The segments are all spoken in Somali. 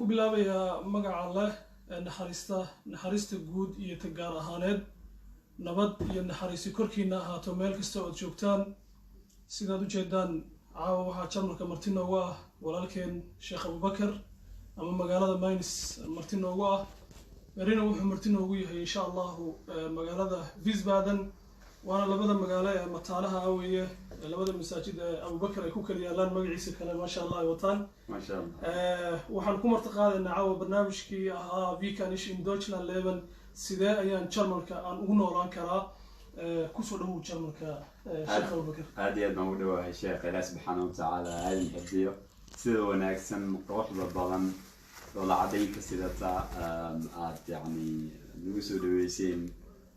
Ku bilaabayaa magaca Alleh ee naxariista, naxariista guud iyo ta gaar ahaaneed. Nabad iyo naxariisi korkiina ahaato meel kasta ood joogtaan. Sidaad ujeedaan, caawa waxaa Jarmalka marti noogu ah walaalkeen Sheekh Abubakar, ama magaalada Mainz marti noogu ah. Berina wuxuu marti noogu yahay, insha Allahu, magaalada Wiesbaden, waana labada magaalo ee mataanaha ah weeye, labada masaajid ee Abubakar ay ku kala yaalaan, magaciisa kale, maasha Allah, ay wataan. Maasha Allah. Waxaan ku marti qaadaynaa caawa barnaamijkii ahaa "Wie kann ich in Deutschland leben?", sidee ayaan Jarmalka aan ugu noolaan karaa? Kusoo dhawow Jarmalka, Sheekh Abubakar. Aad iyo aad baan u dhawahay, sheekh. Ilaah subxaana watacaala aadin xifdiyo. Sida wanaagsan, quruxda badan, dhoola cadaynta sidata aad yani nagu soo dhaweyseen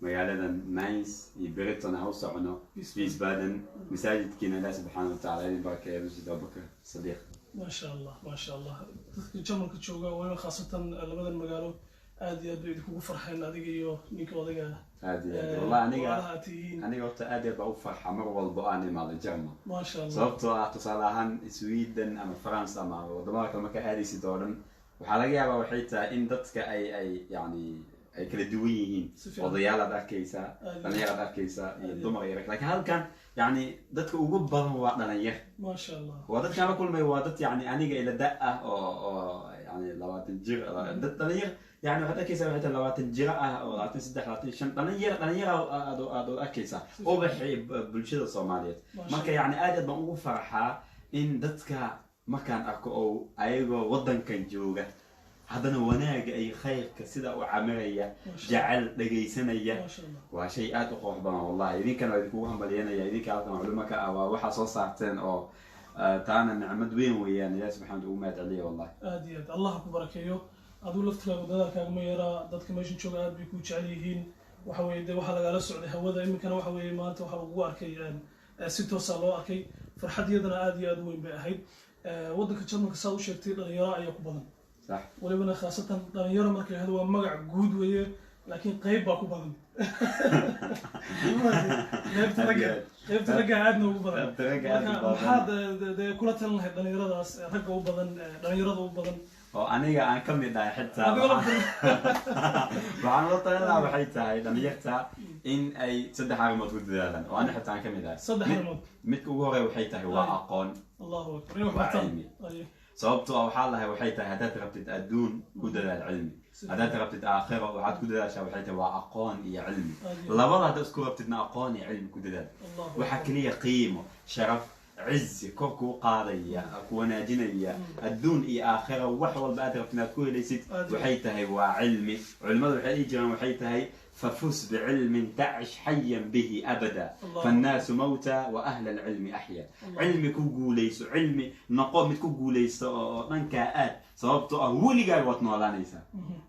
magaaladan Mainz iyo Britain aan u socono Wiesbaden, masaajidkiina, Ilaah subxaana watacaala idin barakeeyo, Masjid Abubakar Sadiiq. Maasha Allah, maasha Allah. Dadka Jarmalka jooga, waliba khaasatan labadan magaalo, aad iyo aad bay idinkugu farxeen, adiga iyo ninka odayga. Aad iyo aad, wallahi, aniga walaalaha aad tihiin. Aniga horta aad iyo aad baa u farxa mar walbo aan imaado Jarmal. Maasha Allah. Sababtoo ah, tusaale ahaan, Sweden ama France ama wadamada kale markaa aadaysid oo dhan, waxaa laga yaabaa waxay tahay in dadka ay yani ay kala duwan yihiin. Si fiican. Odayaal aad arkaysaa, Aad iyo dhalinyar aad arkaysaa iyo Aad iyo dumar iyo rag, laakiin halkan yani dadka ugu badan waa dhalinyar. Maasha Allah. Waa dadkaan la kulmay, waa dad yani aniga ila da ah oo yani 20 jir, dad dhalinyar yani waxaad arkaysaa waxay tahay 20 jiro ah oo 23, 25, dhalinyar dhalinyar aad arkaysaa, ubaxii bulshada Soomaaliyeed. Maasha. Marka yani aad aad baan ugu farxaa in dadka markaan arko oo ayagoo wadankan jooga haddana wanaaga iyo khayrka sida u camiraya, Masha. jecel, dhegaysanaya. Maasha Allah. Waa shay aad u qurux badan, wallahi. Idinkana waa idinkugu hambalyanaya, idinka halkan culimo ka ah, waa waxaa soo saarteen oo taana nicmad weyn weeyaan. Ilaah subxana ugu mahad celiya, wallahi. Aad iyo aad, Allah ku barakeeyo. Adigu laftigaagu dadaalkaaga ma yaraa. Dadka meeshan jooga aad bay kuu jecel yihiin. Waxa weeye dee waxaa lagala socday hawada, iminkana waxa weeye maanta waxaa lagugu arkay si toosa loo arkay. Farxad iyadana aad iyo aad u weyn bay ahayd. Waddanka Jarmalka, saad u sheegtay, dhalinyaro ayaa ku badan. Sax. Walibana khaasatan dhalinyaro marka la yihahdo waa magac guud weeye, laakiin qayb baa ku badan, qaybta ragga. Qaybta ragga aadna ugu badan. Qaybta ragga aad u Marka badan. maxaad dee kula talin lahayd dhalinyaradaas, ragga u badan, dhalinyarada u badan? Oo aniga aan ka mid ahay xitaa. Adigo Waxaan ula talin lahaa waxay tahay dhalinyarta in ay saddex arrimood ku dadaalaan, oo aniga xitaa aan ka mid ahay. Saddex arrimood. Midka ugu horeeya waxay tahay waa aqoon. Allahu akbar, inay wax Waa bartaan. cilmi. Sababtoo ah waxaa lahay waxay tahay, haddaad rabtid adduun, ku dadaal cilmi. Haddaad rabtid aakhiro, waxaad ku dadaashaa waxay tahay waa aqoon iyo cilmi. Labada haddaad isku rabtidna, aqoon iyo cilmi ku dadaal. Allahu Waxaa keliya qiimo, sharaf, cizi kor kuu qaadaya, ku wanaajinaya adduun iyo aakhira, wax walba aad rabtid inaad ku helaysid, waxay tahay waa cilmi. Culimmadu waxay dhihi jireen waxay tahay: "ففز بعلم تعش حيا به أبدا، فالناس موتى وأهل العلم أحيا." Cilmi ku guulayso, cilmi noqo mid ku guulaysto oo dhankaa aad, sababtoo ah weligaaga waad noolaanaysaa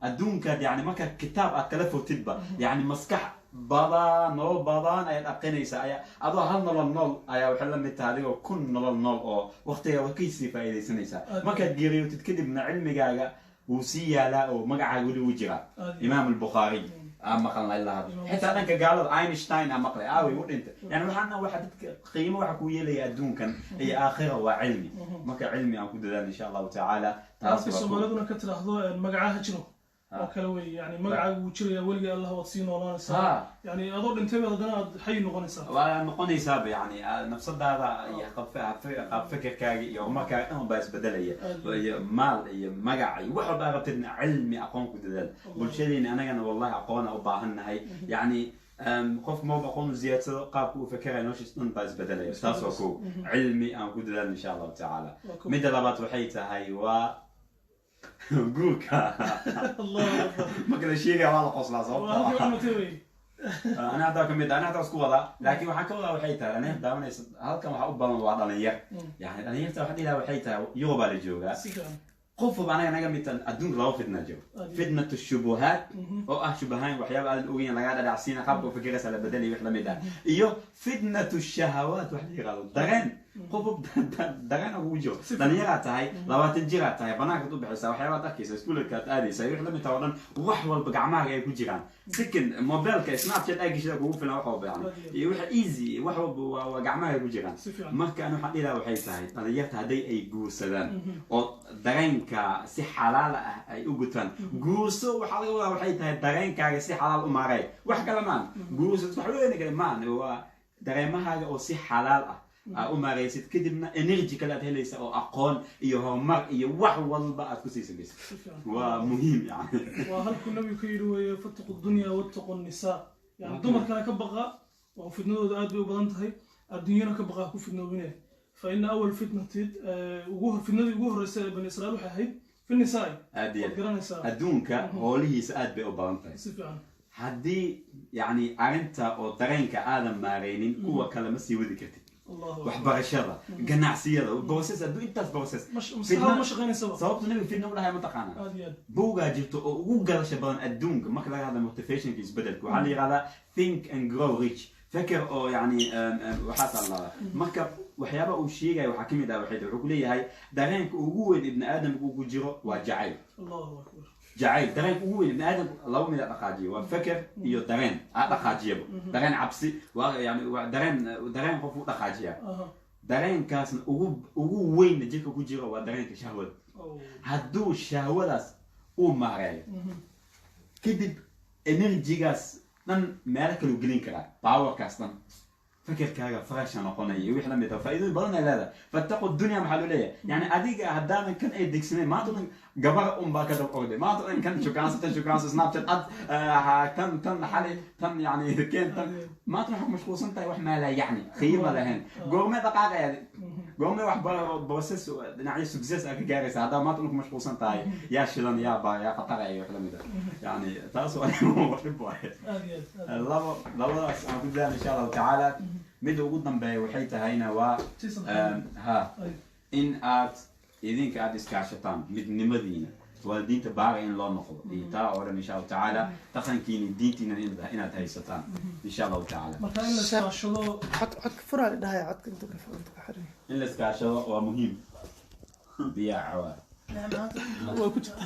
adduunkaad. Yani marka kitaab aad kala furtidba, yani maskax badan, nolol badan ayaad aqrinaysaa. Ayaa adoo hal nolol nool ayaa waxay la mid tahay adigoo 1000 nolol nool, oo waqtiga waad kasii faa'iidaysanaysaa. Markaad geeriyootid kadibna cilmigaaga wuu sii yaalaa oo magacaaga weli wuu jiraa. Imaam Albukhaari aa maqalna ilaa hadda. Xitaa dhanka gaalada Einstein aa maqlay, aaway, u dhintay. Yani waxaana waxa dadka qiimo waxa ku yeelaya adduunkan iyo aakhira waa cilmi. Marka cilmi aan ku dadaal, insha Allahu tacaala. Taas Halka waa Soomaaliduna ka tiraahdo magacaha jiro oo kale wey. Yani magacaagu wuu jiraya weliga, Allah, waad sii noolaanaysaa. Yani adoo dhintay baad haddana aad xay noqonaysaa. Waa noqonaysaaba, yani nafsadaada iyo qaab fikirkaaga iyo horumarkaaga dhan baa isbedelaya, iyo maal iyo magac iyo wax walba aad rabtidna, cilmi, aqoon ku dadaal. Bulshadeena anagana, wallahi, aqoona u baahan nahay. Yani qof maba aqoon u ziyaadsado, qaabka uu fekeraya, noloshiis dhan baa isbedelaya. Taas waa kow, cilmi aan ku dadaalno, insha Allahu tacaala. Waa kow. Midda labaad waxay tahay waa guurka. Allahu akbar. Marka la sheegaya waa la qoslaa, Waa sababtoo halkii ah culimatay wey. Ana haddaa kamid ah, ana haddaa isku wadaa, laakiin waxaan ka wadaa waxay tahay dhalinyar daawanaysa halkan waxaa u badan waa dhalinyar. Yani dhalinyarta waxaa dhihi lahaa waxay tahay, Yurubaa la joogaa. Si fiican. Qof walba anaga naga mid tan, adduunka laba fitna jiro. Fitnatu shubuhaat, oo ah shubahaan, waxyaaba aadan ogeyn lagaa dhadhacsiina, qaabka u fikiraysa la bedelaya, wax lamid ah, iyo fitnatu shahawaat, wax la yiraahdo dareen. Qof dareen ugu jiro, dhalinyaraa tahay, 20 jiraa tahay, banaankaad u bixaysaa, waxyaabaad arkaysa, iskuulkaad aadaysaa, wix lamid taha oo dhan, wax walba gacmahaaga ay ku jiraan. Second mobilka Snapchat aa geshida kugu filan, wax walba yani iyo wax easy, wax walba waa gacmahaaga ku jiraan. Marka ani waxaan dhihi lahaa waxay tahay, dhalinyarta hadday ay guursadaan oo dareenka si xalaal ah ay u gutaan, guurso waxaa laga wadaa waxay tahay dareenkaaga si xalaal u maarey, wax kale maan. Guurso wax weyn kale maan, waa dareemahaaga oo si xalaal ah aa u maareysid, kadibna energy kale aad helaysa oo aqoon iyo horumar iyo wax walba aad kusii samaysid. Waa muhiim yani. Waa halkuu nabigu ka yidhi weeye: "Fattaqu dunya wattaqu nisaa." Yani dumarkana ka baqa oo fitnadooda aad bay u badan tahay, adduunyana ka baqa, ku fitnoobine. Fa ina awal fitnati, ugu fitnadii ugu horreysay ee bani Israiil waxay ahayd fi nisaa. Aad iyo waad garanaysaa. Adduunka hoolihiisa aad bay u badan tahay. Si fiican. Haddii yani arrinta oo dareenka aadan maareynin, kuwa kale ma sii wadi kartid. Allahu akbar. Waxbarashada, ganacsiyada, process hadduu intaas process maskaxda ma shaqaynaysaba. Sababta nabiga fitna u dhahay ma taqaanaa? Aad iyo aad. Buugaa jirto oo ugu galasha badan adduunka marka laga hadla motivationka, isbedelka, waxaa la yihahdaa Think and Grow Rich, feker oo yani waxaasaa la marka waxyaaba uu sheegaya waxaa kamid ah waxay tahay, wuxuu kuleeyahay dareenka ugu weyn ibni aadamka uu ku jiro waa jacayl. Allahu akbar. Jacayl, dareenka ugu weyn ibni aadamku laba mid a dhaqaajiyo, waa feker iyo dareen a dhaqaajiyaba, dareen cabsi waa yani waa dareen qof u dhaqaajiya. Dareenkaasna ugu weynna jirka ku jiro waa dareenka shahwada. Hadduu shahwadaas uu maareeyo, kadib energygaas dhan meelo kaluu gelin karaa, powerkaas dhan fikirkaaga fresh ah noqonaya iyo wixii lamid ah, faa'iidooyin badan ay leedahay. Fattaqu dunya maxaa loo leeyahay? Yani adiga haddaanan kan ay degsanayn, maanta dhan gabar un baa ka dab orday, maanta dhan kan shukaanso, tan shukaanso, Snapchat ad tan tan xali tan yani keen tan, maanta waxaa ku mashquulsan tahay wax maa laa yacni qiimo lahayn. Goormee dhaqaaqaya? Goormee wax process dhinacyo success aa ka gaaraysa haddaa maanta dhan ku mashquulsan tahay yaa shidan, yaa ba, yaa qataraya iyo wax lamid ah? Yani taas waa dhib waaye. Aad iyo aad, aad. Labo labadaas aan ku dadaal insha Allahu tacaala. Midda ugu dambeeya waxay tahayna waa tii saddexaad. Ha, in aad idinka aad iskaashataan, midnimadiina, waalidiinta baara in loo noqdo iyo taa oo dhan insha Allahu tacaala, dhaqankiina, diintiina inaad haysataan insha Allahu tacaala. Marka in la iskaashado. Codka furaa la dhahaya, codka intuu ka xiran. In la iskaashado waa muhiim. Biyaca waa Waa ku jirta.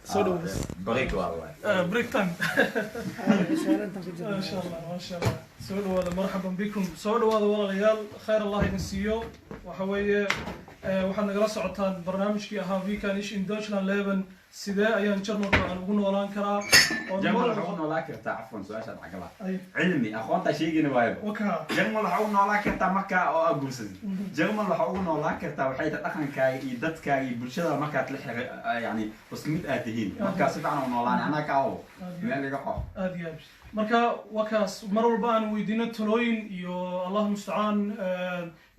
Soo dhaways. Break waa waay. Break time. Su'aalo intaan ku jirno. Maasha Allah, maasha Allah. Soo dhawaada, marxaban bikum, soo dhawaada walaalayaal, khayr Allah idin siiyo. Waxa weeye waxaad nagala socotaan barnaamijkii ahaa "Wie kann ich in Deutschland leben?", sidee ayaan Jarmalka aan ugu noolaan karaa oo Jarmal waxaa ugu noolaan kartaa, cafwan, su-aashaad cagala Ay. Cilmi aqoontaa sheegayna waayaba. Waka. Jarmal waxaa ugu noolaan kartaa markaa oo aad guursatid. Jarmal waxaa ugu noolaan kartaa waxay tahay dhaqankaaga iyo dadkaaga iyo bulshada markaad la xiri, yani isku mid aad tihiin, markaa si fiican u noolaan anaa kaa oo meel iga qof. Aad iyo aad. Marka waa kaas, mar walba aan weydiino talooyin iyo Allah mustacaan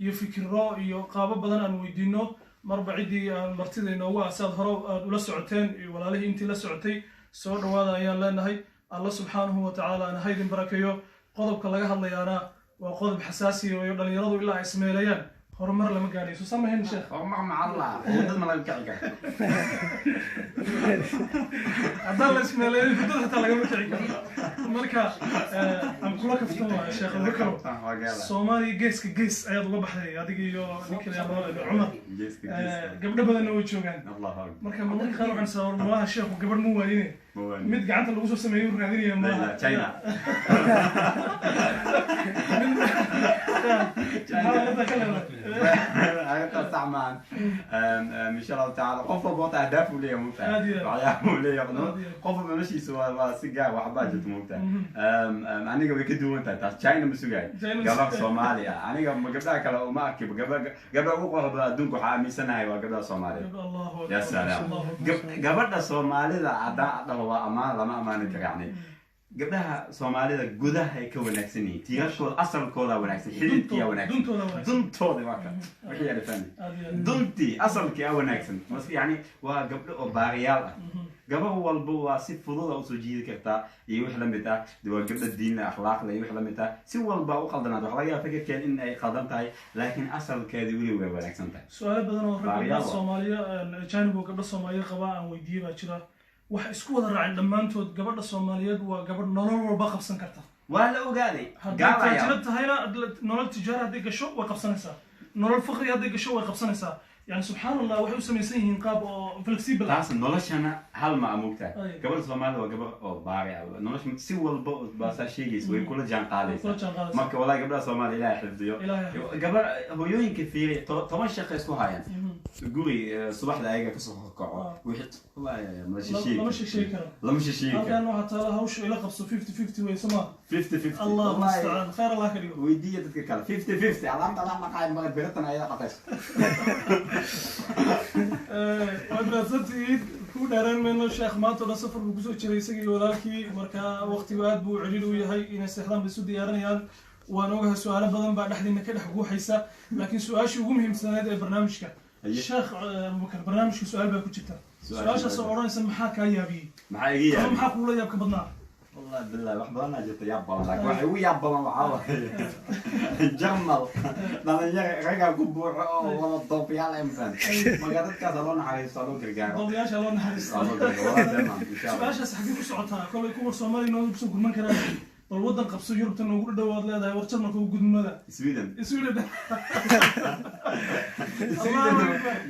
iyo fikiro iyo qaabo badan aan weydiino marba ciddii aan martida inoogu ah, si aad hore aad ula socoteen iyo walaalihii intii la socotay, soo dhawaada ayaan leenahay. Alla subxaanahu wa tacaala ana haydin barakeeyo. Qodobka laga hadlayaana waa qodob xasaasi oo dhalinyaradu ilaa ay ismeelayaan horumar lama gaadhayo. Soo samahayn sheekh? Horumar macalla wadad ma laga kici kara. Haddaan la ismeelayn hurdada xitaa lagama kici karo. Marka aan kula kaftan waayo sheekh Abubakar. Waa gaala. Soomaaliya geeska gees ayaad uga baxday adiga iyo ninka la yidhaahdo Cumar. Geeska geeska. Gabdho badanna way joogaan. Allahu akbar. Marka marmarka qaar waxaan sabab malaha sheekhu gabadh ma waayine, Ma waaynin. mid gacanta lagu soo sameeyo uu raadinaya malaha. China. Maxaa arrintaa ka leedahay? Arrintaas sax maahan insha Allahu tacaala. Qof walba horta ahdaaf uu leeyahay, moogtahay. Aad iyo aad. Waxyaaba uu leeyahay. Aad iyo aad. Qof walba noloshiisa waa si gaar waxbaa jirta, moogtahay. Aniga way ka duwan tahay taas. China ma sugayo. China ma gabar sugayo. Soomaali ah aniga ma gabdhaha kale uma arki. Gabdha ugu qurux badan adduunka waxaa aaminsanahay waa gabdhaha Soomaaliya. Allahu akbar. Ya salaam. Allahu akbar. Gabadha Soomaalida haddaan dhaho waa ammaan, lama ammaani karo. Yani gabdhaha Soomaalida gudaha ay ka wanaagsan yihiin, tiirashooda asalkooda wanaagsan, xididkiyaa wanaagsan. Duntooda wanaagsan. Duntooda waa ka wixii yaa fahmi. Aad iyo aad. Duntii asalkii aa wanaagsan. Yani waa gabdho oo baariyaal ah, gabar walba waa si fududa usoo jiidi kartaa iyo wix lamid ah. De waa gabdho diin leh, akhlaaq leh iyo wix lamid ah. Si walba u qaldanaad waxa laga yaaba fikirkeed in ay qaldan tahay, laakiin asalkeedi weli way wanaagsan tahay. Su-aalo badan oo rag gabdhaha Baariyaal waa. Soomaaliya ajaanib oo gabdho Soomaaliya qaba aan weydiiyey baa jira, waxay isku wada raaceen dhammaantood gabadha Soomaaliyeed waa gabadh nolol walba qabsan karta. Waa la ogaaday. Hadday Gaal ayaa. Taajirad tahayna, nolol tijaara hadday gasho way qabsanaysaa, nolol faqri hadday gasho way qabsanaysaa. Yani subxaan Allah, waxay u samaysan yihiin qaab oo flexible ah. Taas noloshana hal ma amugtahay. Ay. Gabadha Soomaalida waa gabar oo baari ah. Nolosha si walba oo baasaa sheegaysa way kula jaan qaadaysaa. Kula jaan qaadaysaa. Marka wallahi gabdhaha Soomaaliya Ilaahay xifdiyo. Ilaahay xifdiyo. Gabar hooyooyinka fiiri, 10 shaqo isku hayaan guri, subaxda ayaga kasoo kaco. Wixii wallahi ma shisheegi. Lama sheegi karo. Lama shisheegi karo. Halkan waxaa taala hawsha ila qabso, 50-50 wey somaa? 50-50. Allah Wallahi, mustacaan, khayr Allah ka dhigo. Weydiiya dadka kale, 50-50. Alaabta alaab dhaqaay maqan biratan ayaa dhaqaysa. Waad mahadsantihiin, ku dheeraan mayno. Sheekh maanta o dhan safar buu kusoo jiray isagii walaalkii, marka waqtigu aad buu u celiil u yahay, inay seexdaan bay isu diyaarinayaan. Waan ogahay su-aalo badan baa dhexdiina ka dhex guuxaysa, laakiin su-aashii ugu muhiimsaneed ee barnaamijka, Aye. Sheekh Abubakar, barnaamijka su-aal baa ku jirta. Su-aashaas oo odhanaysa, maxaa kaa yaabiyey Maxaa iga ama yaabay? maxaa kuula yaabka badnaa? Wallahi billahi wax badan aa jirta yaab badan, laakiin waxa ugu yaab badan waxaa waaye Jarmal dhalinyaro ragaa ku buuxo oo wada doobyaal ah, mafahant? Marka dadkaas ha loo naxariisto, ha loo gargaaro. Doobayaasha loo naxariisto. Ha loo gargaaro, wallahi deemaan, insha Allah. Su-aashaas xaggee ku socotaa? Kolay kuwa Soomaaliya noogu soo gurman karaan, bal waddan qabso Yurubta noogu dhowaad leedahay, war Jarmalka u gudmada. Sweden. Sweden. Sweden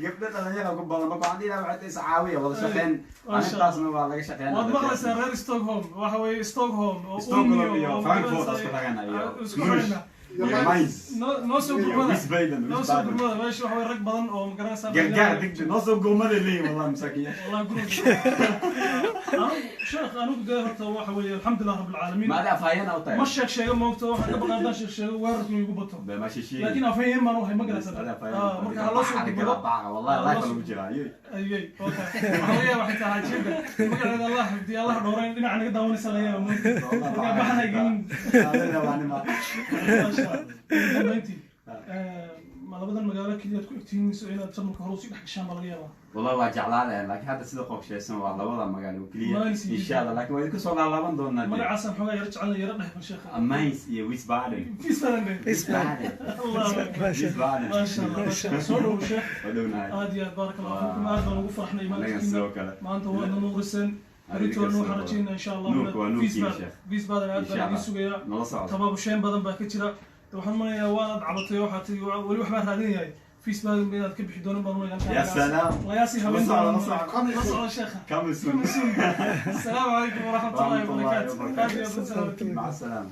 gabdho dhalinyaro ku badan. Marka waxaan dhihi lahaa waxay tahay iscaawiya, wada shaqeyn. Masha Arrintaasna waa laga shaqeyn. Waad maqlaysaa reer Stockholm, waxa weeye Stockholm oo Stockholm Umeå iyo oo Frankfurt isku xirana iyo isku Munich xirana iyo Mainz noo soo iyo gurmada. Wiesbaden. Noo soo Wiesbaden. gurmada meesha waxa weye rag badan oo magaranaysaa. Gargaar degdeg noo soo gurmaday leeyihin, wallahi masaakiin. Wallahi gurmada anigu, sheekh, anigu dee horta waxa weeye alxamdulilah rabbil caalamiin. Ma adi afhayeen u tahay? Ma sheeg sheego moogto, waxaan ka baqaa haddaan sheeg sheego weerarku igu bato. Be ma shisheegi. Laakiin afhayeen baan u hay, ma garanaysaa? Marka ha loo soo gurmado. Wallahi life lagu jiraa. Ayay okay, waxaa laga yaabaa xitaa xaajiyada magaceeda Allah xifdiya, Allah dhowrayn, dhinaca naga daawanaysa laga yaaba moogta, marka baxan hay gelin. Maasha Allah. Ugu dambeyntii, ma labadan magaalo keliyaad ku egtihiin mise inaad Jarmalka hore usii dhex gashaan baa laga yaabaa? Wallahi waa jeclaan lahayn, laakiin hadda sida qorshaysan waa labada magaalo oo keliya. Mainz iyo Insha Allah, laakiin waa idinku soo laalaaban doonaa dee. Magacaasaan xoogaa yaro jecel, yaro dheh bal sheekha. Mainz iyo Wiesbaden. Wiesbaden. Wiesbaden. Allah akbar. Wiesbaden. Maasha Allah, maasha Allah. Soo dhowo sheekh. Waa dhownahay. Aad iyo aad, baaraka Allah fiikum, aad baan ugu farxnay Anaga imaankiina. Sidoo kale. Maanta waadna nuuriseen, beritoona waxaan rajaynaa insha Allah Nuurka waa nuurkiina, sheekh. Wiesbaden aad Insha baan idiin Allah. sugayaa. Nala socdo. Tabaabusheen badan baa ka jira. Waxaan manayaa waanaad cabatay, waxaa tii weli waxbaan raadinayahay, Wiesbaden ba inaad ka bixi doonin baan manayaa. Ya salaam. Lagaasii habeen La socdo, la doonaa. socdo. La socdo sheekha. Coming soon. Asalaamu calaykum waraxmatullahi Waraxmatullahi wabarakaatu. Aad iyo aad u salaamtiin. مع السلامة.